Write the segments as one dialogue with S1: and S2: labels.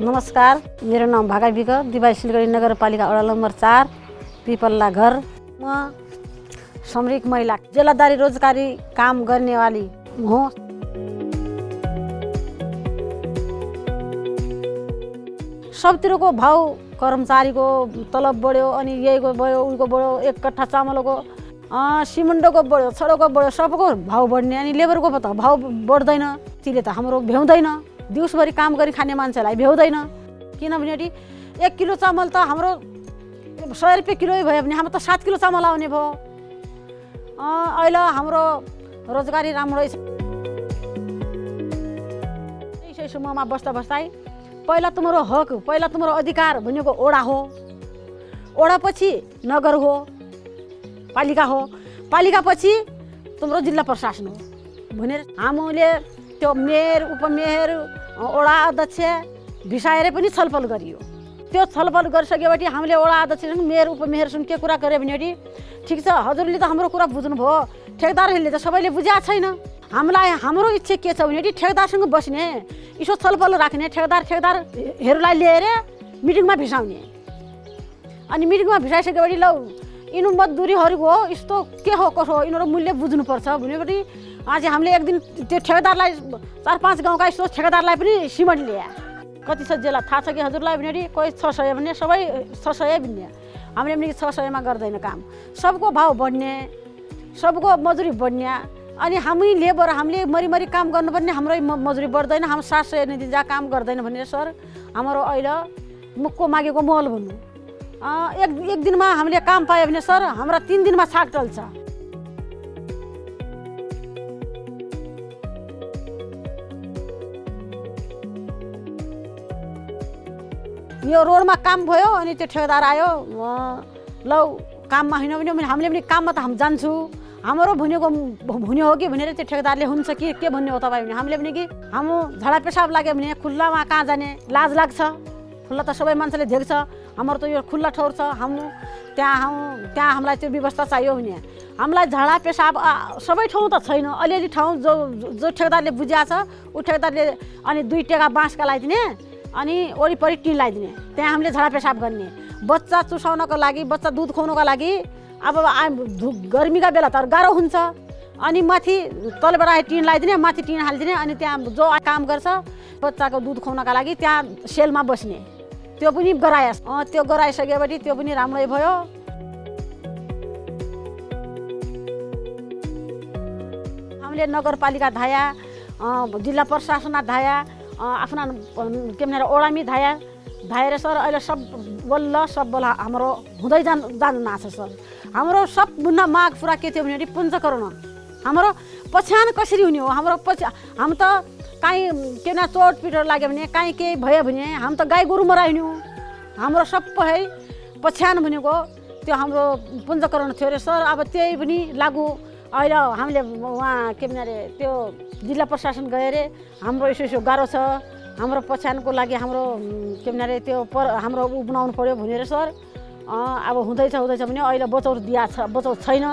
S1: नमस्कार, मेरो नाम भागा विक, दिवाई सिलगढी नगरपालिका वडा नम्बर 4 पिपल्ला घर। म श्रमिक महिला जिल्लादारी रोजगारी काम गर्नेवाली हो। सबतिरको भाउ कर्मचारीको तलब बढ्यो अनि यहीको बढ्यो उहीको बढ्यो, एक कट्ठा चामलको सिमेन्टको बढ्यो, छडको बढ्यो, सबको भाउ बढ्ने अनि लेबरको त भाउ बढ्दैन। त्यसले त हाम्रो भ्याउँदैन, दिउँसभरि काम गरी खाने मान्छेलाई भ्याउँदैन। किनभने 1 किलो चामल त हाम्रो 100 रुपियाँ किलो भयो भने हाम्रो त 7 किलो चामल आउने भयो। अहिले हाम्रो रोजगारी राम्रो छ। यसै समूहमा बस्दा पहिला तिम्रो हक, पहिला तिम्रो अधिकार भनेको ओडा हो, ओडा पछि नगर हो, पालिका हो, पालिका पछि तिम्रो जिल्ला प्रशासन हो भनेर हामीले त्यो मेयर, उपमेयर, ओडा अध्यक्ष भिसाएर पनि छलफल गरियो। त्यो छलफल गरिसकेपछि हामीले ओडा अध्यक्षसँग मेयर उपमेयरसँग के कुरा गरे भने ठिक छ, हजुरले त हाम्रो कुरा बुझ्नुभयो, ठेकदारहरूले त सबैले बुझाएको छैन। हाम्रो इच्छा के छ भने ठेकदारसँग बस्ने, यसो छलफल राख्ने, ठेकदारहरूलाई लिएर मिटिङमा भिसाउने। अनि मिटिङमा भिसाइसकेपछि ल यिनीहरू मजदुरीहरूको हो, यस्तो के हो कसो हो, यिनीहरू मूल्य बुझ्नुपर्छ भनेपछि आज हामीले एक दिन त्यो ठेकदारलाई 4-5 गाउँका यस्तो ठेकदारलाई पनि सिमेन्ट ल्याए। कति छ जेला थाहा छ कि हजुरलाई भने कोही 600 भने सबै 600 भन्ने, हामीले पनि 600 मा गर्दैन काम। सबको भाउ बढ्ने, सबको मजुरी बढ्ने अनि हामी लेबर हामीले मरिमरि काम गर्नुपर्ने, हाम्रो मजुरी बढ्दैन, हाम्रो 700 निधि जा काम गर्दैन भनेर सर हाम्रो अहिले मुखको मागेको मोल भन्नु। एक दिनमा हामीले काम पायो भने सर हाम्रा 3 दिनमा छाक टल्छ। यो रोडमा काम भयो अनि त्यो ठेकदार आयो, ल काममा होइन भने हामीले पनि काममा त हामी जान्छु, हाम्रो भनेको हुने हो कि भनेर त्यो ठेकदारले हुन्छ कि के भन्ने हो तपाईँ भने हामीले पनि कि हाम्रो झाडा पेसाब लाग्यो भने खुल्लामा कहाँ जाने लाज लाग्छ। खुल्ला त सबै मान्छेले देख्छ, हाम्रो त यो खुल्ला ठाउँ छ, त्यहाँ हामीलाई त्यो व्यवस्था चाहियो भने हामीलाई झाडा पेसाब सबै ठाउँ त छैन, अलिअलि ठाउँ जो ठेकदारले बुझिया छ ऊ ठेकदारले अनि 2 टेका बाँसका लगाइदिने अनि वरिपरि टिन लगाइदिने, त्यहाँ हामीले झाडा पेसाब गर्ने। बच्चा चुसाउनको लागि, बच्चा दुध खुवाउनको लागि अब गर्मीका बेला त गाह्रो हुन्छ अनि माथि तलबाट आए टिन लगाइदिने, माथि टिन हालिदिने अनि त्यहाँ जो काम गर्छ बच्चाको दुध खुवाउनका लागि त्यहाँ सेलमा बस्ने, त्यो पनि गराएस। त्यो गराइसकेपछि त्यो पनि राम्रै भयो। हामीले नगरपालिका धाया, जिल्ला प्रशासन धाया, आफ्ना के भन्छ ओडामी धाएर सर अहिले सब बल्ल हाम्रो हुँदै जानु छ सर। हाम्रो सबभन्दा माग पुरा के थियो भने पञ्चकरण हाम्रो पछ्यान कसरी हुने हो। हामी त काहीँ के न चोट पिटोट लाग्यो भने, काहीँ केही भयो भने हामी त गाई गोरु मराइने हो। हाम्रो सबै पछ्यान भनेको त्यो हाम्रो पञ्चकरण थियो अरे सर। अब त्यही पनि लागु अहिले हामीले उहाँ के भन्छ अरे त्यो जिल्ला प्रशासन गएर हाम्रो यसो गाह्रो छ, हाम्रो पछ्यानको लागि हाम्रो के भन्छ अरे त्यो हाम्रो बनाउनु पर्यो भनेर सर अब हुँदैछ भने अहिले बचाउ छैन।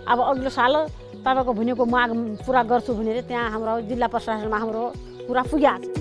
S1: अब अघिल्लो साल तपाईँको भनेको माग पुरा गर्छु भनेर त्यहाँ हाम्रो जिल्ला प्रशासनमा हाम्रो कुरा पुग्या छ।